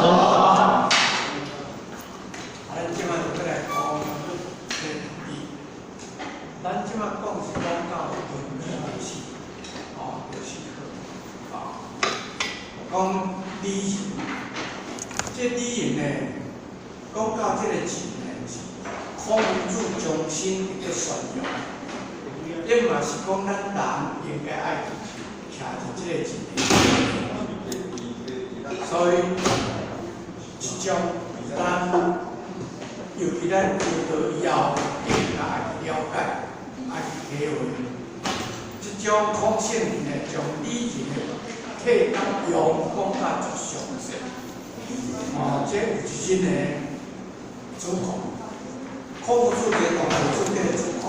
啊，咱這擺就閣來講這個理。咱這擺講是講到輪迴四，哦，就是啊，講理仁。這理仁呢，講到這個仁呢，是孔夫子終身佇咧宣揚，也嘛是講咱人應該愛徛佇這個仁的。所以，這種咱尤其咱求道以後，更加愛去了解，愛去體會。這種孔聖人呢，將理仁的體佮用講甲足詳細。哦，這有一日呢，主顧，孔夫子這個孔夫子這個主顧，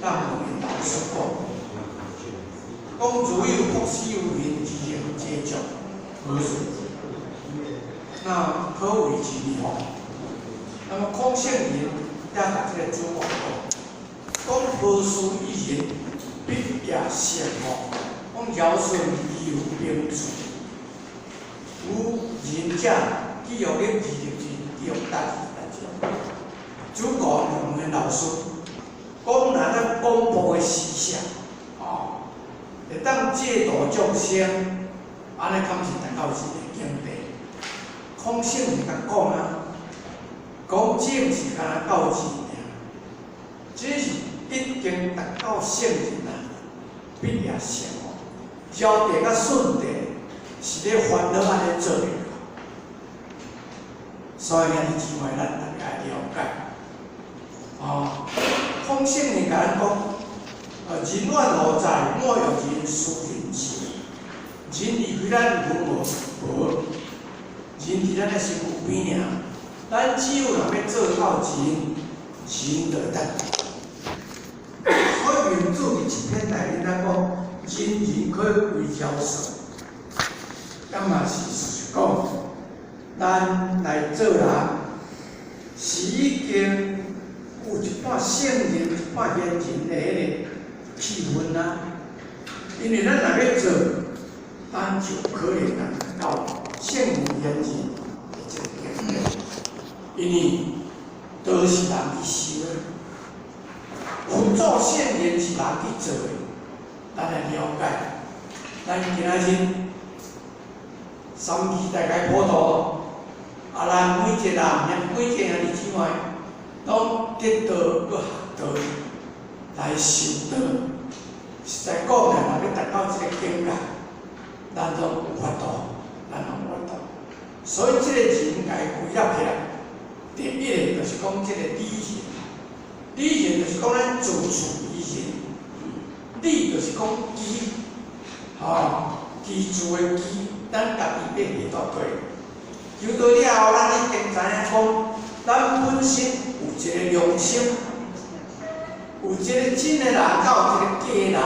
當問𪜶老師講，講如有樸思有仁之行皆將何事？那可謂之乎？那麼孔聖人也共這個主顧講，講何事一人必也聖乎？講堯舜以有兵處，夫仁者既欲立而立之，既欲達而達之。主顧問𪜶老師，講若咱廣博的思想，哦，會當濟度眾生，按呢敢是達到一個境界？孔聖人共講啊，講這毋是干焦仁爾，這是已經達到聖人啊，必也聖哦。堯帝佮舜帝是咧煩惱按呢做的，所以兄弟姊妹，咱大家愛了解。哦，孔聖人共咱講，仁願何在？莫若人斯人事。仁離開咱有無？無。仁佇咱的身軀邊爾，咱只有若欲做到仁，仁就會當。所以孟子佇一篇內面咱講，仁人可為堯舜，咁嘛是事實講，咱來做人是已經有一半聖人、一半賢人的彼個氣氛啊。因為咱若欲做，咱就可能達到聖人賢人的這個境界。因為道是人去修的，佛祖聖人是人去做的。咱來了解，咱今仔日三期大開普度，啊，咱每一個人，每一個兄弟姊妹，攏得道閣學道來修道。實在講呢，若欲達到這個境界，咱攏有法度，咱攏有法度。所以這個仁共伊歸納起來，第一个就是講這個理仁，理仁就是講咱自處於人，理就是講居，吼，居住的居，咱家己欲下到對。求道了後，咱已經知影講，咱本身有一個良心，有一個真的人，佮有一個假的人。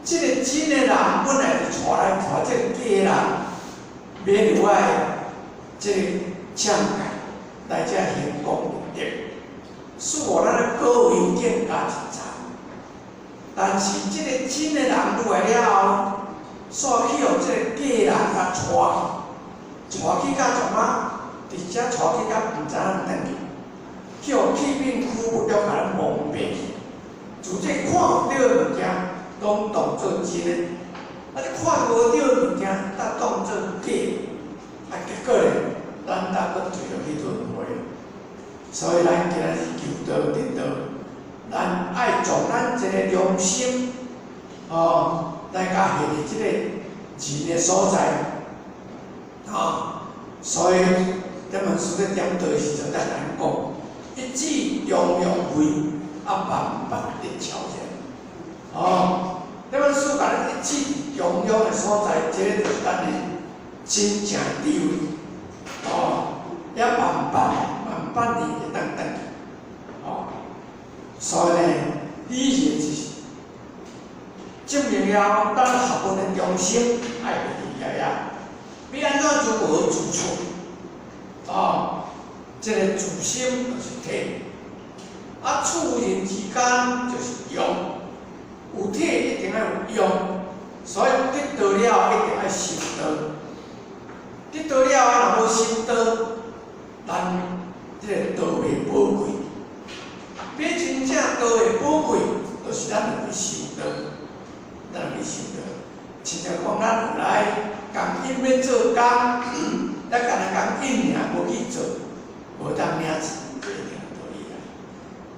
這個真的人本來是帶來帶這個假的人，免有愛這個懲戒來遮行功立德，使予咱的果位更加一層。但是這個真的人入來了後，煞去予這個假人共帶去，帶去到怎啊？佇遮帶去到毋知影轉去，去予器皿虛物了共咱蒙蔽去。自這看有著的物件，攏當做真的；啊，這看無著的物件，才當做假的。啊，結果咧，咱才閣墜落去輪迴。所以咱今仔日求道得道，咱愛從咱一個良心，哦，來共現佇這個仁的所在，哦，所以點文師咧點道的時陣，才咱講，一指中庸位，啊，萬法得超然。哦，點文師共咱一指中庸的所在，這個就是咱的真正智慧。哦，也萬百萬百年會當轉去。哦，所以呢，理仁就是證明了咱學問的中心愛佇遐遐。欲按怎如何自處？哦，這個自心就是體，啊，處人之間就是用，有體一定愛有用，所以得道了一定愛修道。得道了後，若無修道，咱這個道袂寶貴。欲真正道會寶貴，就是咱有去修道，咱有去修道。親像講，咱有來共印欲做工，咱干焦共印爾無去做，無當領錢，這一定道理啊。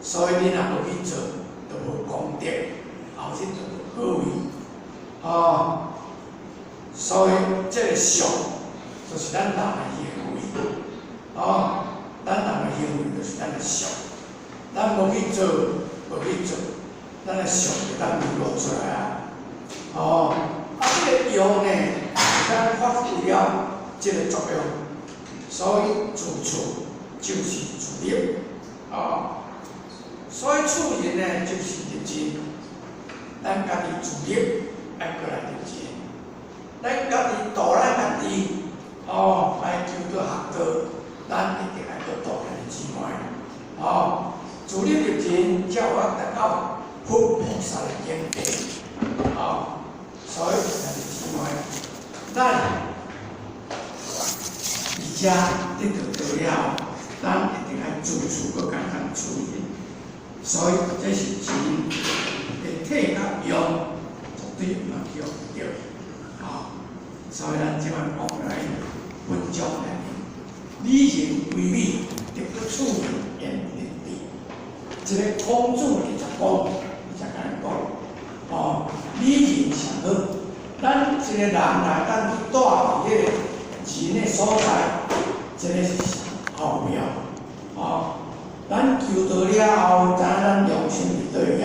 所以你若無去做，就無功德，後日就無好運。哦，所以這個相就是咱人的行為，哦，咱人的行為就是咱的相。咱無去做，無去做，咱的相就當流露出來啊。哦，啊，這個用呢，咱發揮了這個作用，所以自處就是自立，哦，所以處人呢就是入靜，咱家己自立，愛閣來入靜，咱家己度咱家己，哦，來求道學道，咱一定愛閣度兄弟姊妹，哦，自立入靜，才有法達到佛菩薩的境界，哦，所以兄弟姊妹，咱而且得到道了後，咱一定愛處處閣共人處理，所以這是錢的體佮用，絕對毋通去予對，哦，所以咱這擺講來文章內面，禮行為美，得不處人言立地。這个孔子直接講，直接共咱講，哦，禮行上好。咱一个人來，咱去住佇彼个仁的所在，這个是上奧妙，哦。咱求道了後，知影咱良心佇佗位，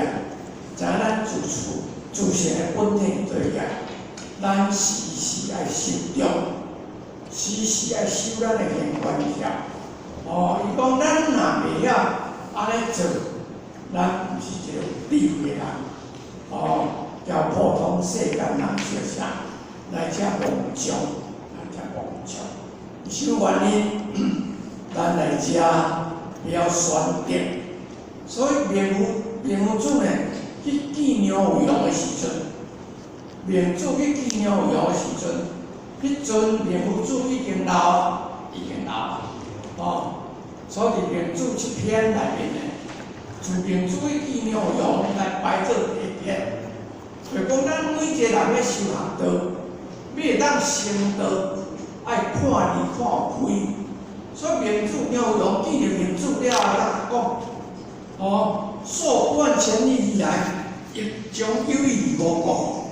知影咱自處自性的本體佇佗位，咱時時愛修中，時時愛修咱的現觀條。哦，伊講咱若袂曉按呢做，咱毋是一個有智慧的人。哦，交普通世間人相像，來遮妄想，來遮妄想。什麼原因？咱來遮袂曉選擇，所以孟夫子呢去見梁惠王的時陣，孟子去見梁惠王的時陣，彼陣孟夫子已經老，已經老，哦，所以佇孟子這篇內面呢，自孟子去見梁惠王來排做第一篇，就講咱每一個人欲修學道，欲會當成道，愛看離看開。所以孟子梁惠王見著孟子了後，才講，哦，溯貫千里而來，欲將有意於吾國。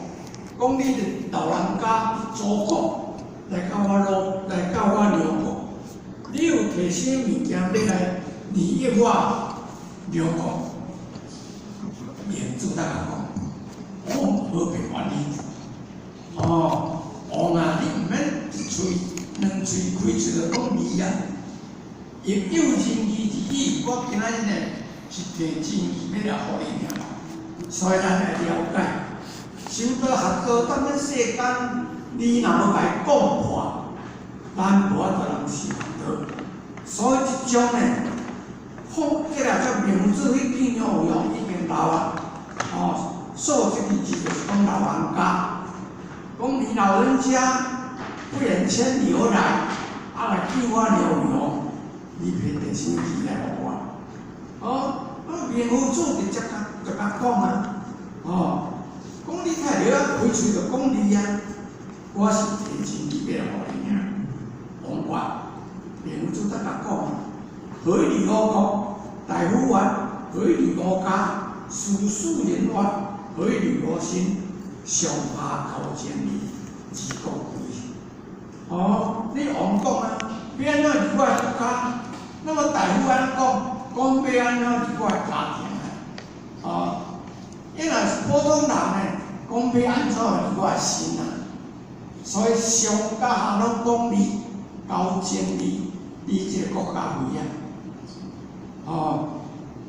講你是老人家祖國來到我魯，來到我梁國，你有提啥物件欲來利益我梁國？孟子才共講，王何必怨你？哦，王啊，你毋免一喙兩喙開喙就講義啊！欲有仁義而已，我今仔日呢是提真義欲來予你爾，所以咱愛了解，修道學道當咱世間，你若無共伊講破，咱無法度通修道。所以這種呢，放這個叫孟子去見梁惠王已經老啊，哦，溯這個字就是講老人家，講你老人家不遠千里而來，啊來見我梁惠王。你憑提啥義來予我？哦，啊，孟夫子直接共就共講啊，哦，講你太著啊，開喙就講義啊，我是提真義欲來予你爾。王曰，孟夫子才共講，何以離吾國？大夫曰，何以離吾家？斯庶人曰，何以離吾身？上下求情義，之國貴。哦，你王講啊，欲按怎離我的國家？那麼大夫按怎講？講欲按怎離我的家庭啊？哦，伊若是普通人呢，講欲按怎離我的身啊？所以上佮下攏講義，交情義，離這個國家危啊！哦，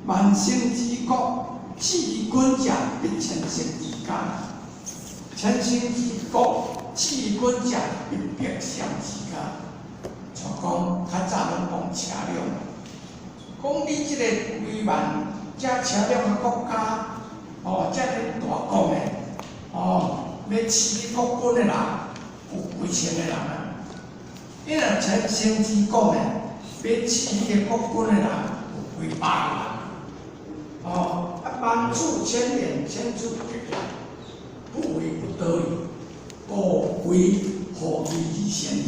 萬乘之國，至君者必千乘之家；千乘之國，至君者必百乘之家。像講較早攏講車輛，講你這個幾萬隻車輛的國家，哦，遮爾大國呢，哦，欲飼國軍的人有幾千个人啊，因為前先知講的，欲刺彼個國君的人有幾百萬，哦，啊萬處千言，千處結結，不為不得已，故為護義而先義。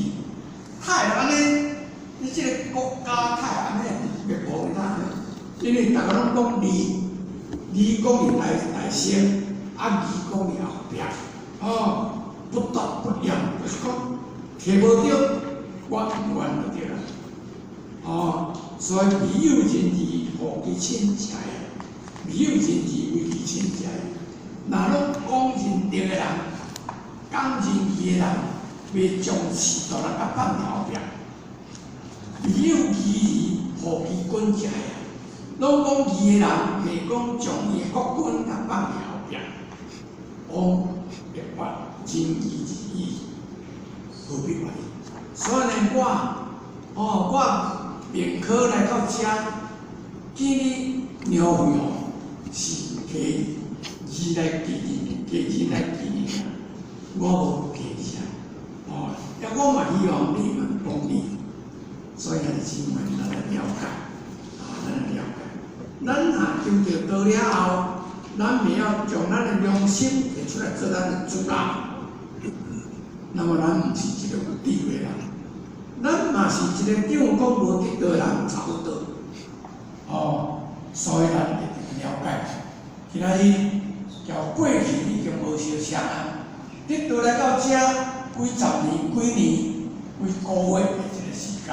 太按呢，你這個國家太按呢滅亡啦，因為逐家攏講義，義講佇大先，啊義講佇後壁，哦，不得不嚴，就是講提無著，我毋願就對啦。哦，所以未有仁義，護其親者也；未有仁義，為其親者也。若攏講仁德的人，講仁義的人，袂將序大人共放佇後壁。未有義而護其君者也。攏講義的人，袂講將伊的國君共放佇後壁。王必發仁義而已，何必懷疑？所以呢，我，哦，我明科來到遮，見你娘妃哦，是提字來記認，提字來記認啊。我無客氣啊，哦，抑我嘛希望你嘛講理，所以兄弟姊妹，咱來了解，啊，咱來了解。咱若求著道了後，咱袂曉將咱的良心提出來做咱的主人，那麼咱毋是一個有智慧人，咱嘛是一個等於講無得道的人差不多。哦，所以咱一定了解。今仔日較過去已經無相像啊，得道來到遮幾十年、幾年、幾個月的一個時間，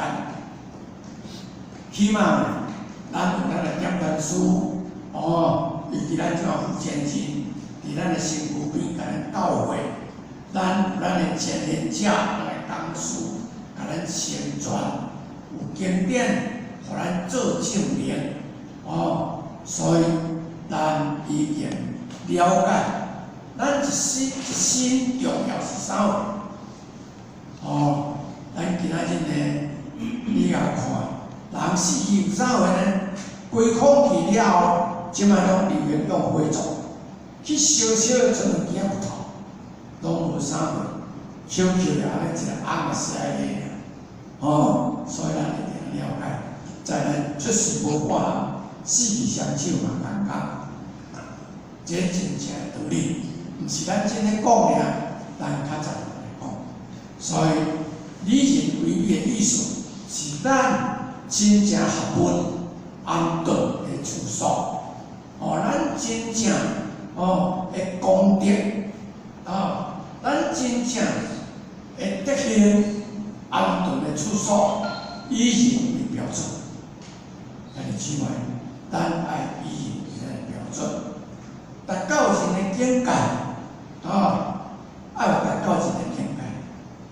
起碼咱有咱的點燈師，哦，尤其咱這個福建人，佇咱的身軀邊共咱教誨，咱有咱的前賢者，咱的講師，共咱宣傳，有經典，予咱做證明，哦，所以咱已經了解，咱一身一身重要是啥貨？哦，咱今仔日呢，你共看，人死去有啥貨呢？歸空去了後，這擺攏流行用火葬，去燒燒，剩兩支骨頭，攏無啥貨，燒燒了按呢一個紅的死的爾，哦，所以咱一定了解，在咱出世無半人，死去雙手嘛空空，這真正的道理，毋是咱這呢講爾，咱較早來講。所以，以仁為美的意思是咱真正學問安頓的處所，哦，咱真正哦的功德，啊，咱真正的德行安頓的處所，以仁為標準。兄弟姊妹，咱愛以仁為咱的標準，達到仁的境界，啊，愛有達到仁的境界。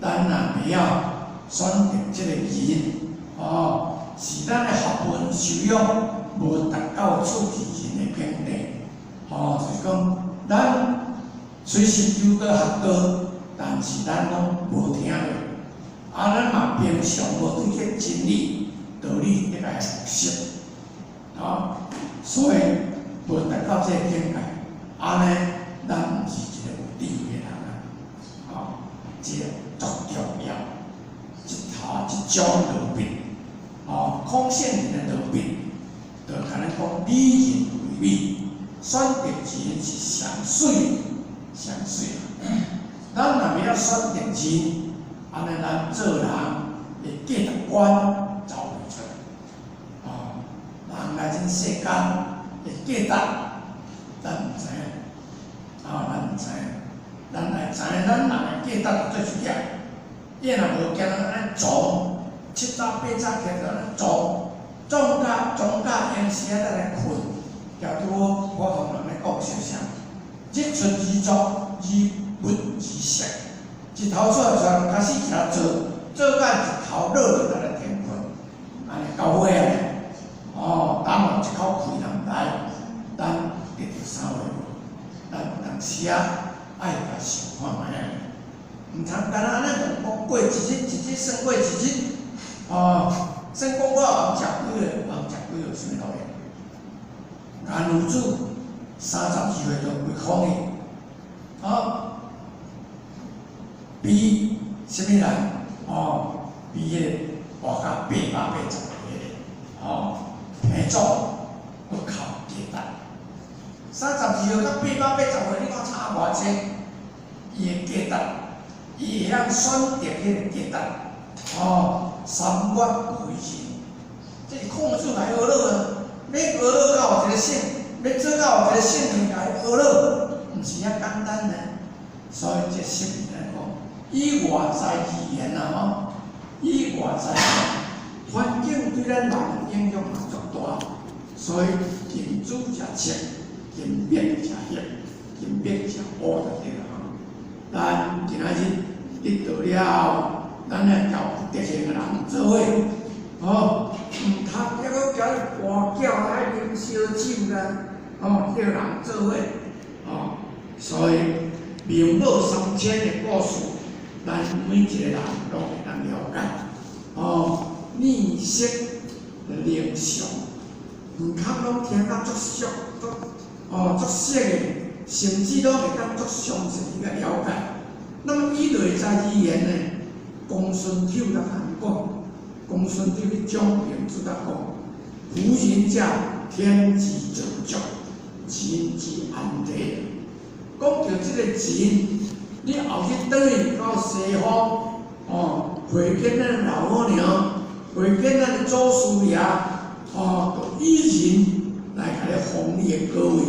咱若袂曉選擇這個仁，哦，是咱的學問修養無達到處置仁的境地，哦，就是講咱雖是求道學道，但是咱攏無聽落，啊，咱嘛平常無對這真理道理得來學習，啊，所以無達到這個境界，按呢，咱毋是一個有智慧的人啊，哦，這個足重要，這頭這種路筆，哦，空性人的路筆，就共咱講以仁為美，選擇仁是上媠的，上媠的。咱若袂曉選擇仁，按呢咱做人的價值觀走袂出來。哦，人來這世間的價值，咱毋知影，啊，咱毋知影，咱愛知影咱人的價值做出來。伊若無驚咱按呢撞，七早八早起來就按呢撞，撞甲撞甲閒時仔才來睏。舉拄好我同人咧講相像，日出而作，日沒而息。日頭出來就開始起來做，做甲日頭落去才來停睏，按呢到尾啊，哦，等落一口氣人來，咱得著啥貨無？咱有當時啊，愛共想看覓仔。毋通干焦按呢講過一日一日算過一日，哦，算講我通食幾个，通食幾个有啥物道理？顏夫子32歲就歸空去，啊，比啥物人？哦，比彼个活到880岁彼个，吼，彭祖阁较有价值。32岁佮880岁，你看差偌济？伊的价值，伊会晓选擇彼个價值，吼，三月為仁，這是孔子來學落啊。欲學落到一个聖，欲做到一个聖人共伊學落，毋是遐簡單呢。所以這釋義來講，以外在而言啊吼，以外在環境對咱人的影響嘛足大，所以近朱者赤，近墨者黑，近墨者烏就對啦吼。咱今仔日得道了後，咱來交有德行的人做伙，吼，毋通抑閣交咧跋筊，愛啉燒酒啦，吼，叫人做伙，吼，所以孟母三遷的故事，咱每一个人攏會當了解，吼，逆色靈相，毋通攏聽甲足熟，足哦足熟的，甚至攏會當足詳細去了解。那麼以內在而言呢，公孫丑來講，公孫丑去講孟子來講，夫仁者，天之造作，人之安體。講著這個仁，你後日轉去到西方，哦，會見咱老母娘，會見咱的祖師爺，哦，就以仁來共你封你的果位。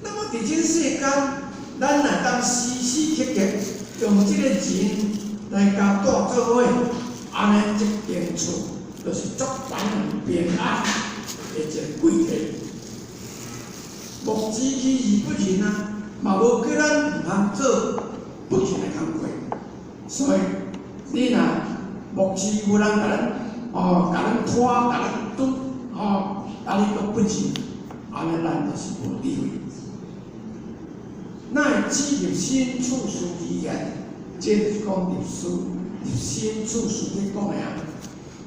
那麼佇這世間，咱若當時時刻刻用這個仁來共帶做伙，按呢這間厝就是足凡人平安的一个貴體。莫知其而不仁啊，嘛無叫咱毋通做不仁的工課。所以你若牧師有人共咱哦，共咱拖，共咱拄，哦，啊你閣不仁，按呢咱就是無智慧。乃只立身處事而言，這就是講立事、立身處事咧講的啊。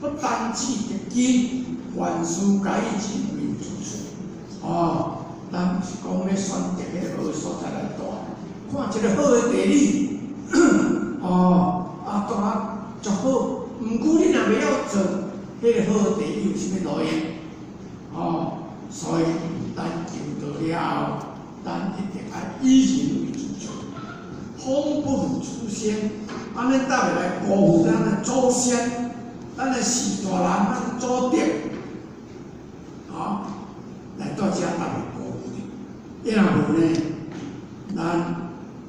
不單止得根，凡事皆以仁為主處。哦，咱毋是講欲選擇彼個好的所在來住，看一個好的地理，哦，啊，住啊足好。毋過你若袂曉做，彼個好的地理有啥物路用？哦，所以咱求道了後，咱一定愛以仁為主軸，風不負祖先，按呢才袂來辜負咱的祖先，咱的序大人，咱的祖德，吼，來到遮才袂辜負著。伊若無呢，咱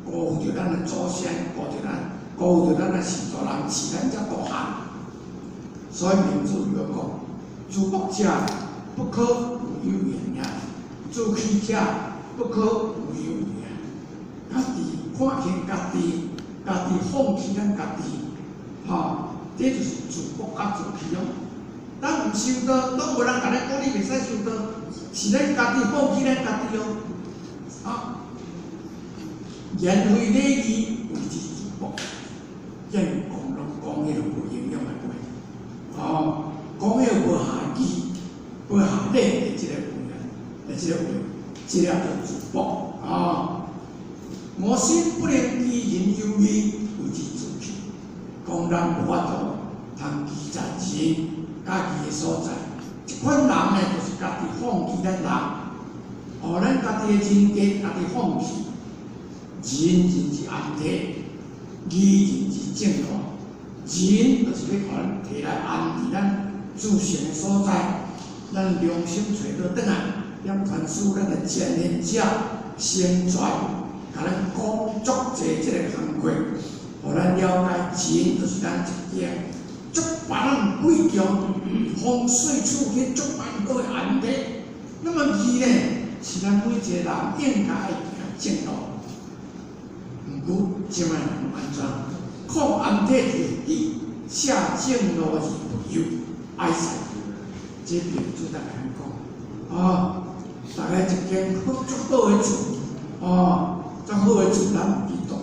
辜負著咱的祖先，辜負著咱，辜負著咱的序大人，飼咱遮大漢。所以孟子就講：自縛者不可無有言也，自棄者不可無有也。家己看輕家己，家己放棄咱家己，吼，這就是自縛佮自棄哦。咱毋修道，攏無人共咱講你袂使修道，是咱家己放棄咱家己哦。啊，言非禮義謂之自縛，言講攏講彼個無營養的話，吼，講彼個無下義、無下禮的這個話的這個話，這個叫自縛啊。吾心不能記人有義，謂之自棄。講咱無法度通記在人家己的所在，這款人呢，就是家己放棄咱人，哦，咱家己的人格，家己放棄。仁人之安體，義人之正路。仁就是欲予咱提來安佇咱自性的所在，咱良心揣倒轉來，點傳師咱的前賢者成全，共咱講足濟這個工課，予咱了解仁就是咱一間足別人貴重風水處去足別好的安體。那麼義呢，是咱每一個人應該愛行正路。毋過這擺人按怎？控安體而義，下正路而不憂，哀哉！這孟子在共咱講，哦，大家一間好足好的厝，哦，足好的厝咱毋去住，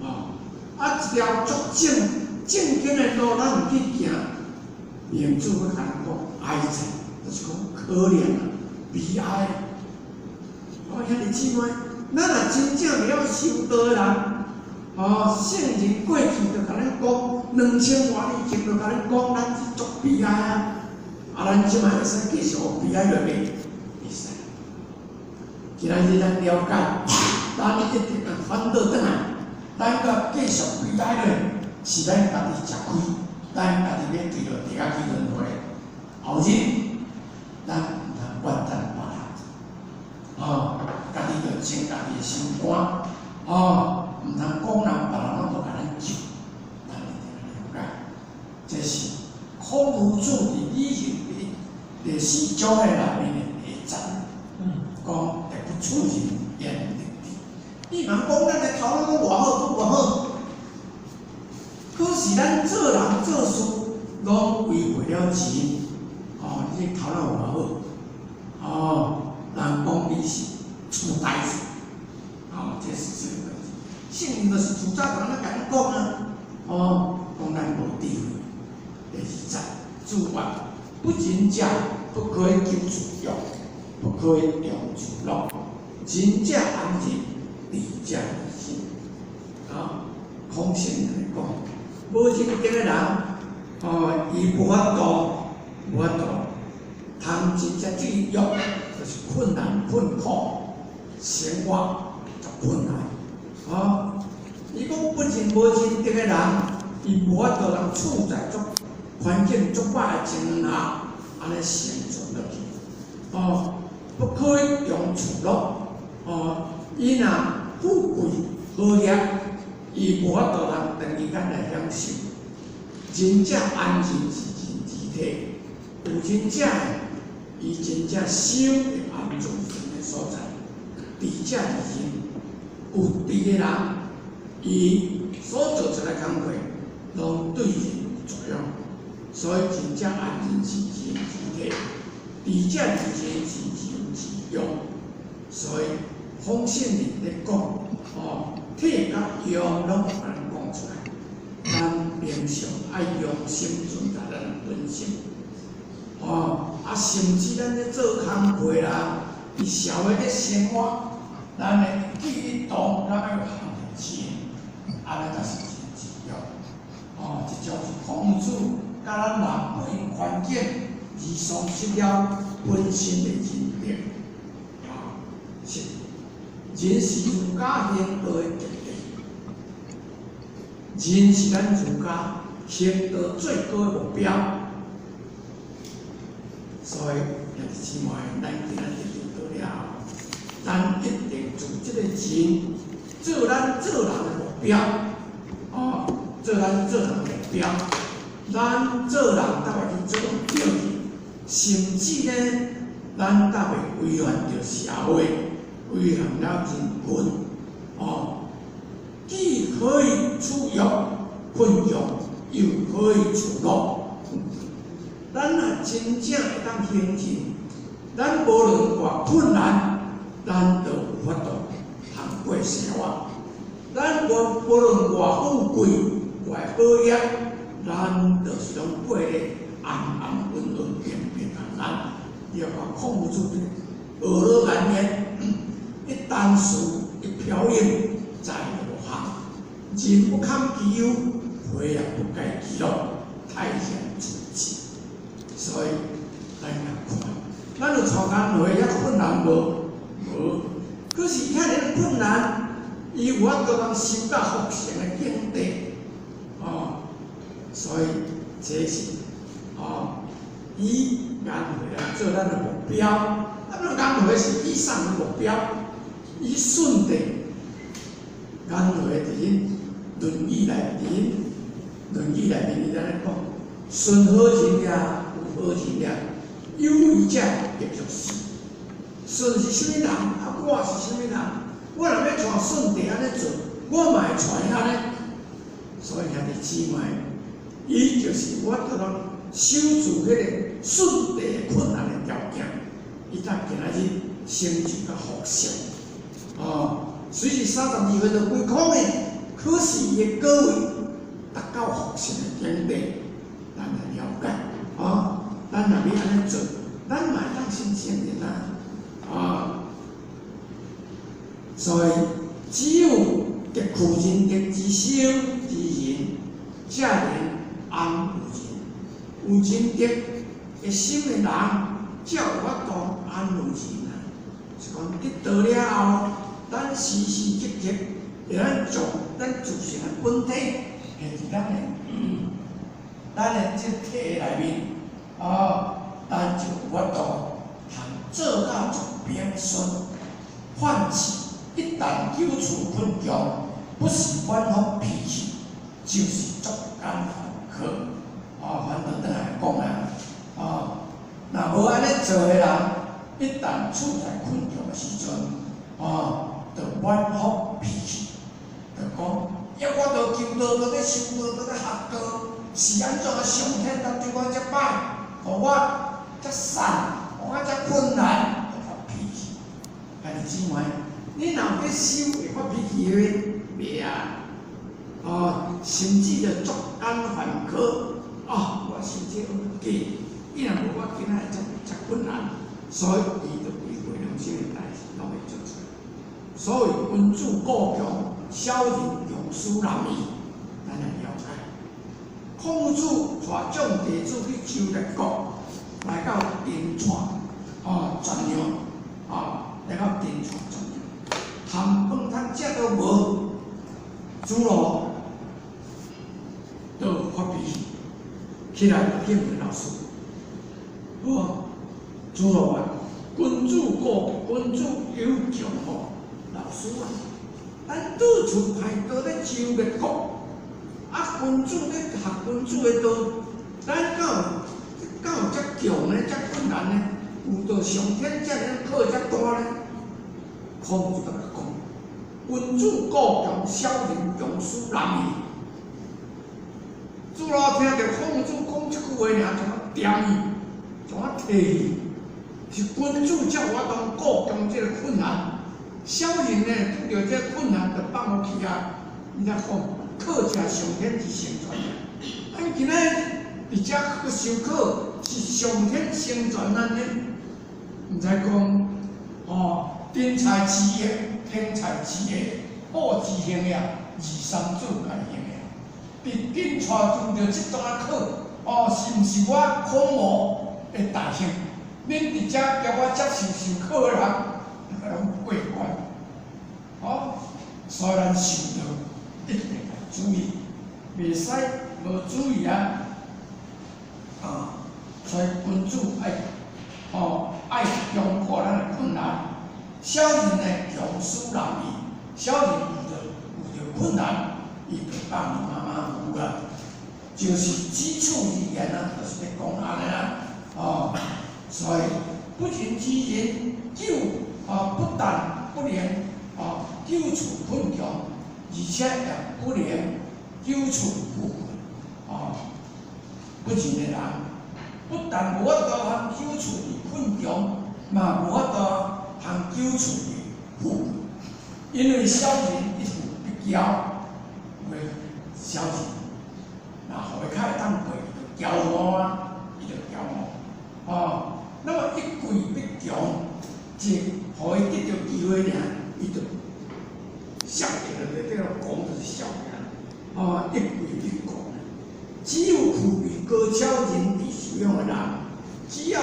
哦，啊一條足正正經的路咱毋去行，孟子閣共咱講哀哉，就是講可憐啊，悲哀。哦，兄弟姊妹，咱若真正會曉修道的人，哦，聖人過去就共咱講， 2000外年前就共咱講，咱是足悲哀啊！啊，咱這擺會使繼續予悲哀落袂？會使。今仔日咱了解，咱一定愛反倒轉來，咱閣繼續悲哀落，是咱家己食虧，咱家己欲墜落地獄去輪迴。後日，咱毋通怨嘆別人，哦，家己著穿家己的心肝，哦，毋通講人別人攏無共咱救，咱一定愛了解，這是孔夫子佇禮記第四章的內面的第一節，講德不處人，焉得智。你茫講咱的頭腦攏偌好，閣偌好，可是咱做人做事攏違背了錢，哦，你這頭腦有偌好，哦，人講你是出呆子，哦，這是這個問題。聖人就是自早就按呢共咱講啊，哦，講咱無智慧。第二節，子曰：不仁者不可以求處欲，不可以用處樂。仁者安仁，智者疑心。啊，孔聖人來講，無仁德的人，哦，伊無法度，無法度，通真正這個欲，就是困難、困苦，生活足困難。哦，伊講不仁無仁德的人，伊無法度通處在足環境足歹的情況下，按呢生存落去。哦，不可以用處樂。哦，伊若富貴好業，伊無法度通長時間來享受。仁者安仁是仁之體，有仁者，伊真正守會安住仁的所在。智者疑心，有智的人，伊所做出來工課，攏對人有作用。所以仁者安仁是仁之體，智者疑仁是仁之用。所以孔聖人咧講，哦，體佮用攏予咱講出來。咱平常愛用心存在咱的本性，哦，啊，甚至咱咧做工課啦，佇社會咧生活，咱的一舉一動，咱愛有含著錢，按呢才是仁之用。哦，這就是孔子教咱人不因環境而喪失了本身的仁德。啊，是，仁是儒家行道的極致，仁是咱儒家行道最高的目標。所以，兄弟姊妹，咱今仔日得到了，咱一定做這個仁，做咱做人的目標。哦，做咱做人的目標，咱做人才會去做對去，甚至呢，咱才袂違反著社會，違反了人群。哦，既可以處欲困窘，又可以處樂。咱若真正會當行仁，咱無論偌困難，咱都有法度通過生活。咱無論偌富貴、偌好業，咱就是攏過咧安安穩穩、平平安安。你看孔夫子學樂安焉，一簞事，一瓢飲，在無項。人不堪其憂，非也不蓋其樂，泰然處之。所以，咱來看，咱有帶工課遐困難無？無。可是遐爾困難，伊有法度通修到佛乘的境地，哦。所以這是哦，以顏回來做咱的目標。啊，那顏回是以啥的目標？以舜帝，顏回佇恁《論語》內面，《論語》內面伊按呢講：舜好仁也，吾好仁也，有為者亦若是。舜是啥物人？啊，我是啥物人？我若欲像舜帝按呢做，我嘛會像伊按呢。所以兄弟姊妹，伊就是我拄通守住彼個舜帝困難的條件，伊才今仔日成就甲佛乘。哦，雖是32歲就歸空的，可是伊的果位達到佛乘的境地，咱來了解。哦，咱若欲按呢做，咱嘛會當成聖人啊！啊，所以只有極具仁德之心之人，才能安有仁。有仁德的心的人，才有法度安有仁啊。是講得道了後，咱時時刻刻會咱從咱自性的本體，係佇咱的這體內面，哦，咱就有法度通做到足平順。反之，一旦久處困窮，不是反覆脾氣，就是作奸犯科。哦，反倒轉來講啊，哦，若無按呢做的人，一旦處在困窮的時陣，哦，就反覆脾氣，就講，抑我都求道，都咧修道，都咧學道，是按怎啊？上天都對我遮歹，予我遮散，予我遮困難，就發脾氣。兄弟姊妹，你若有咧修會發脾氣的袂啊？哦，甚至就作奸犯科，啊，我修這個假，伊若無我今仔會遮遮困難，所以伊就違背良心的代誌，攏會做出來。所謂君子固強，小人強使難矣，咱來了解。孔子帶眾弟子去周列國，來到陳蔡，哦，全陽，哦，來到陳蔡全陽，含飯通食都無，子路就發脾氣，起來去問老師。哦，子路啊，君子固，君子有窮無？老師啊，咱到處派道咧周列國，啊，君子咧學君子的道，咱敢有遮窮呢？遮困難呢？有道上天遮爾考遮大呢？孔子共伊講：君子固強，小人強使難矣。子路聽著孔子講這句話爾，怎啊恬伊，怎啊提伊？是君子才有法度固強這個困難，小人呢拄著這個困難就放予去啊！伊才講考者上天之成全。咱今仔佇遮去受考，是上天成全咱的，毋知講哦，頂菜之業，天菜之業，好之行也，二三子家行也。佇頂蔡拄著這段考，哦，是毋是我孔某的大幸？恁佇遮叫我接受受考的人，攏過關。哦，所以咱修道一定愛注意，袂使無注意啊！啊，所以君子愛，哦，愛強克咱的困難，小人呢強使難矣。小人遇著困難，伊就放伊馬馬虎虎啊，就是舉處而言啊，就是咧講按呢啦，哦，所以不仁之人救啊，不但不能啊救處困窮，而且也不能救處富困。啊，不仁的人，不但無法度通救處佇困窮，嘛無法度通救處佇富困。因為小人一富必驕，有的小人，若予伊較會當過，伊就驕傲啊，伊就驕傲。哦，那麼一貴必強，只予伊得著機會爾，伊就笑起來，這個講就是笑起來。哦，一貴必強。只有具備高超仁智修養的人，只要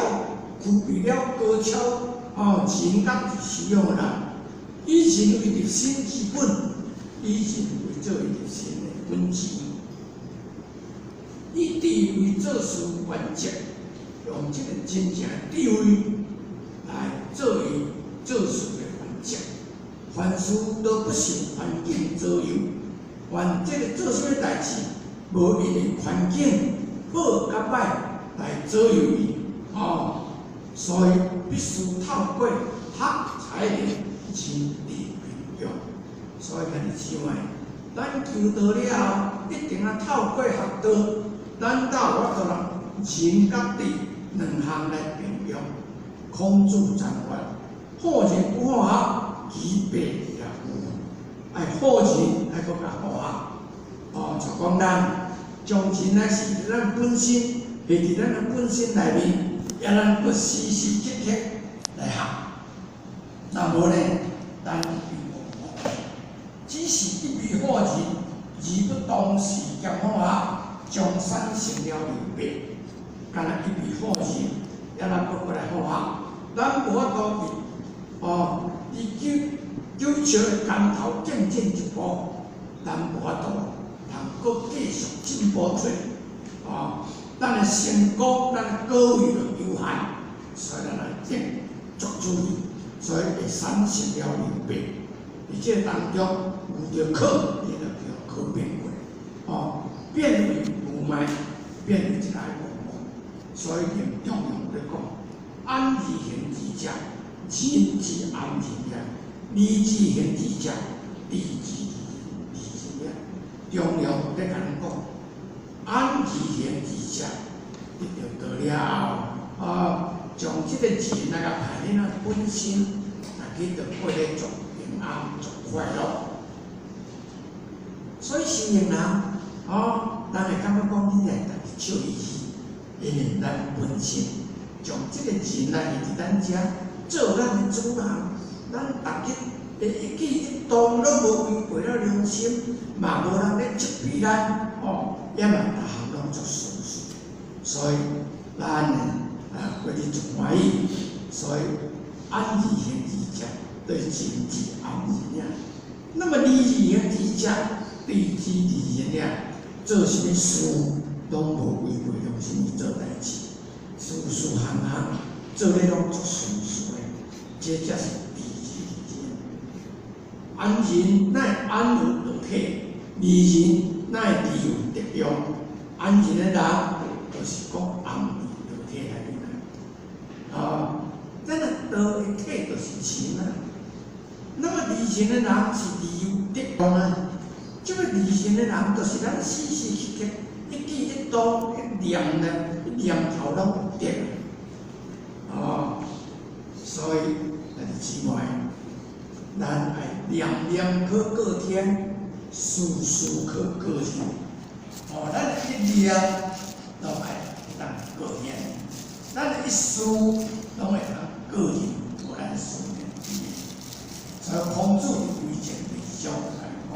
具備了高超哦仁甲智修養的人，以仁為立身之本，以仁為做伊立身的本錢，以智為做事原則，用這個真正的智慧來做伊做事的原則。凡事都不受環境左右，凡這個做啥物代誌，無因為環境好佮歹來左右伊，哦，所以必須透過學才能仁智並用。所以兄弟姊妹，咱求道了後，一定愛透過學道，咱才有法度仁佮智兩項來並用。孔子曾說：好仁不好學，其敗也有餘。愛好仁，愛閣較好學。哦，就講咱將仁乃是咱本身，係佇咱的本身內面，也咱閣時時刻刻來學。若無呢，咱並無只是一味好仁，而不同時兼好學。將產生了明白，敢若一味好仁，抑咱閣過來好學，咱無法度伫哦，伫九九尺的竿頭更進一步，咱無法度通閣繼續進步出去，哦，咱的成功，咱的果位就有限，所以咱愛正足注意，所以會產生了明白。佇這個當中，遇著考，伊就叫可變過，哦，變為無礙，變為一個無礙。所以連中庸咧講，安而行之者，仁之安仁也；利之行之者，智之利仁也。中庸咧共咱講，安而行之者，得著道了後，哦，將這個仁來共排恁啊本身，來去著過咧足平安、足快樂。所以修行人，哦，咱會感覺講你來逐日笑嘻嘻，因為咱本身將這個仁來佇咱遮做咱的主人，咱逐日的一舉一動攏無違背了良心，嘛無人咧責備咱，哦，也嘛逐項攏足順遂。所以咱呢啊過得足歡喜，所以安而行之者，對仁之安仁也。那麼利而行之者，智之利仁也。做啥物事攏無違背良心去做代誌，事事項項做咧攏足順遂的，這才是智之利仁。安仁乃安有得體，利仁乃利有得用。安仁的人，就是講安佇道體內面啊。啊，咱的道的體就是仁啊。那麼利仁的人是利有得用啊。這個利仁的人，就是咱時時刻刻一舉一動、一念呢、一念頭攏有得。哦，所以兄弟姊妹，咱愛念念可過天，事事可過人。哦，咱一念攏愛當過天，咱一事攏會當過人，無咱思念之。所以孔子佇為政之中來講，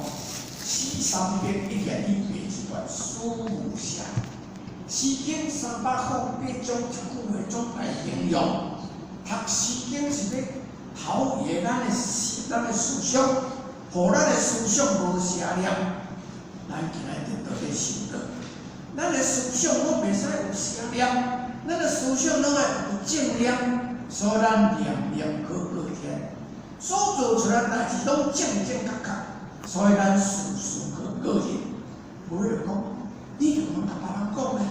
詩301言以蔽之，思無邪。詩經308種，這句話總來形容。讀詩經是欲陶冶咱的思，咱的思想，予咱的思想無邪念。咱今仔日到底修道，咱的思想攏袂使有邪念，咱的思想攏愛有正念，所以咱念念可過天，所做出來代誌攏正正確確，所以咱事事可過人。無就講，你就通共別人講呢？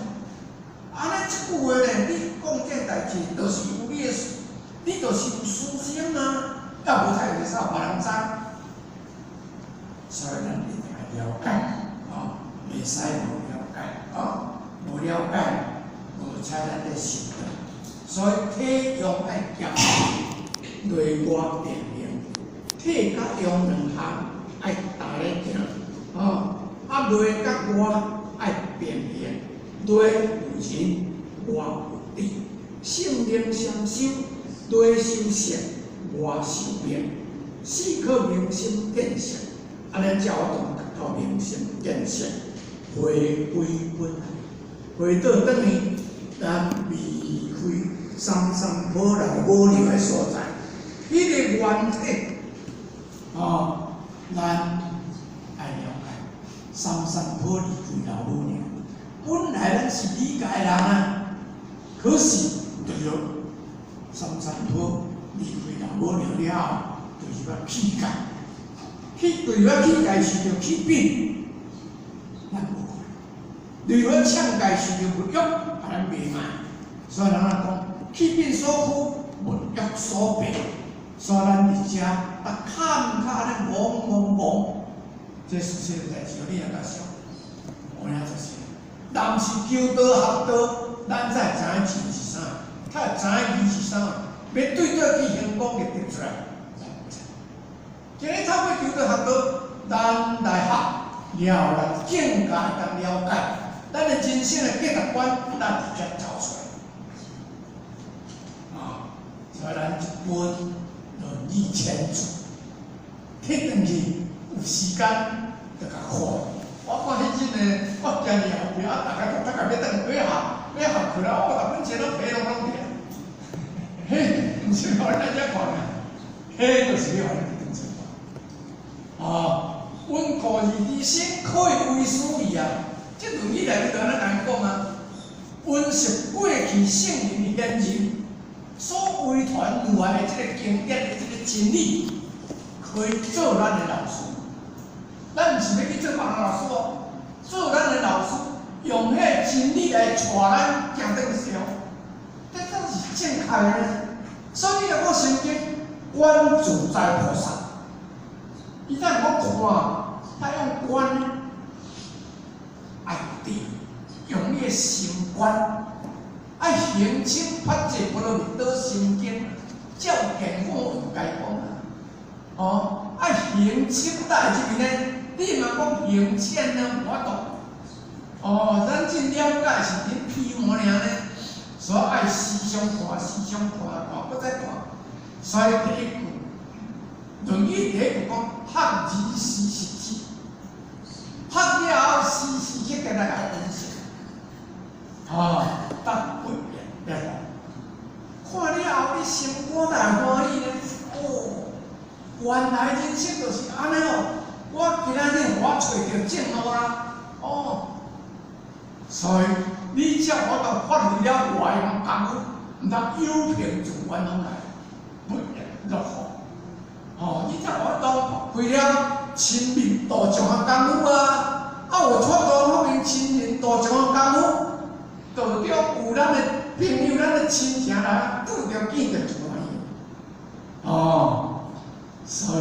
按呢這句話呢，你講這代誌，就是有你的，你就是有思想啊，抑無才會使予別人知。所以咱一定愛了解，哦，袂使無了解，哦，無了解，無采咱咧修道。所以體用愛兼備，內外平衡，體佮用兩項愛搭咧行，哦，啊內佮外愛平衡，內有仁，外有智，聖靈雙修，內修善，外修明，四可明心見性，按呢才有法度達到明心見性，回歸本來，回倒轉去，咱離開三三婆老母娘的所在，彼個原體，哦，咱愛了解，三三婆離開老母娘，本來咱是理解人啊，可是對著三三婆離開老母娘了後，就是欲氣界，去對欲氣界受著氣變，咱無看；對欲搶界受著物欲，啊，咱袂賣。所以人仔講，氣變所趨，物欲所迫。所以咱佇遮啊，坎坷咧懵懵懵，這事實代誌，你也較熟，有影就是。人是求道學道，咱才會知影錢是啥，才會知影義是啥，欲對倒去行功會得出來，咱毋知。今日透過求道學道，咱來學，了後咱更加會當了解，咱的人生的價值觀，咱佇遮走出來。啊，所以咱一本論語千字，提轉去有時間就共看。我看彼陣的。我行伫後壁，啊，逐家逐家欲轉，欲合，欲合起來，哦，逐本冊攏提攏攏佇啊。彼毋是予咱遮看啊，彼就是欲予咱去當生活。啊，溫故而知新，可以為師矣啊！這論語內面就按呢共伊講啊。溫習過去聖人賢人所遺傳落來的這个經典的這个真理，可以做咱的老師。咱毋是欲去做別人老師哦，做咱的老師，用彼个真理來帶咱行轉西方，這才是正確的呢。所以你若講聖經，觀自在菩薩，伊怎講看？他用觀，愛對，用你的心觀，愛行深發智波羅蜜多心經，照見五蘊皆空。哦，愛行深在這邊呢？你嘛講行淺呢，無法度。哦，咱真了解是恁皮毛爾呢，所以愛思想看，思想看，看，閣再看。所以第一句，《論語》第一句講：學而時習之。學了後，時時刻刻來來溫習。哦，得不變變。看了後，你心肝會歡喜呢？哦，原來人生就是按呢哦。我今仔日予我揣著正路啦。哦，所以你才有法度發揮了偌用功夫，毋通有憑自遠方來，不亦樂乎。哦，你才有法度發揮了親民度眾的功夫啊！啊，有法度發明親民度眾的功夫，道中有咱的朋友、咱的親情來拄著見著就歡喜。哦，所以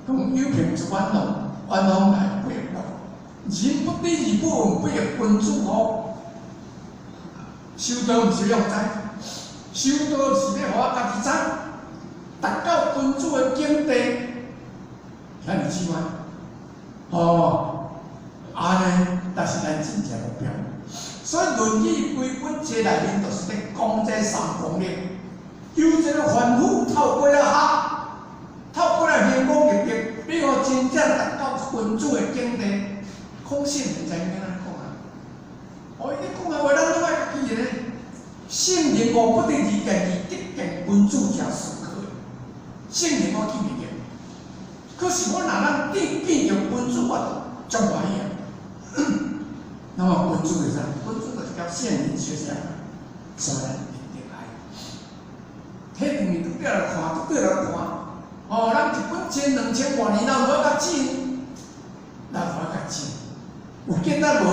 講有憑自遠方，遠方來不亦樂乎。人不知而不愠，不亦君子乎？修道毋是欲知，修道是欲予我家己知，達到君子的境地，遐爾簡單。哦，按呢，才是咱真正目標。所以《論語》規本冊內面，就是咧講這三功德。由一个凡夫透過了學，透過了行功立德，欲予真正達到君子的境地。孔聖人知影按怎講啊？哦，伊咧講的話，咱攏愛記咧。聖人悟不得而見，而得見君子者斯可。聖人我記袂著，可是我若咱見見著君子，我就足歡喜啊。那麼君子是啥？君子就是共聖人學習，所以咱一定愛。彼兩面拄綴來看，拄綴來看。哦，咱一本書2000外年，咱有法較真，咱有法較真，有見得無？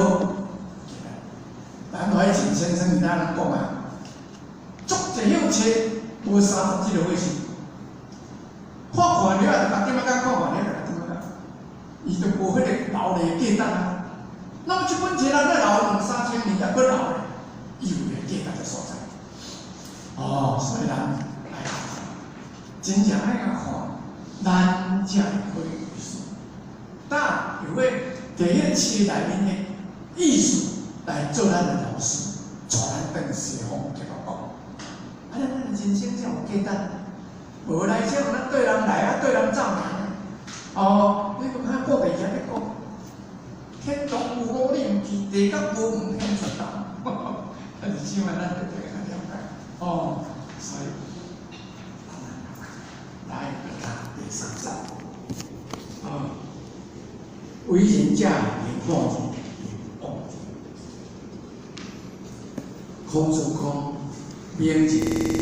咱海靜先生伊哪講啊？足濟曉冊，無30這個回事。看看了就共點仔講，看看了就共點仔講，伊就無彼个留的價值啊。那麼這本冊咱咧留兩三千年，猶閣留咧，伊有个價值的所在。哦，所以咱愛真正愛共看，咱才會可以為師。但有欲佇彼個冊內面的意思來做咱的老師，帶咱轉西方極樂國。啊，咱的人生才有價值。無來這咱對人來啊，對人走爾。哦，你閣看古地遐咧講，天堂有路你毋去，地閣無遠天出頭。啊，是這擺咱特別較了解。哦，所以來第三節。啊，為仁者寧放之，寧惡之。孔子講，明仁。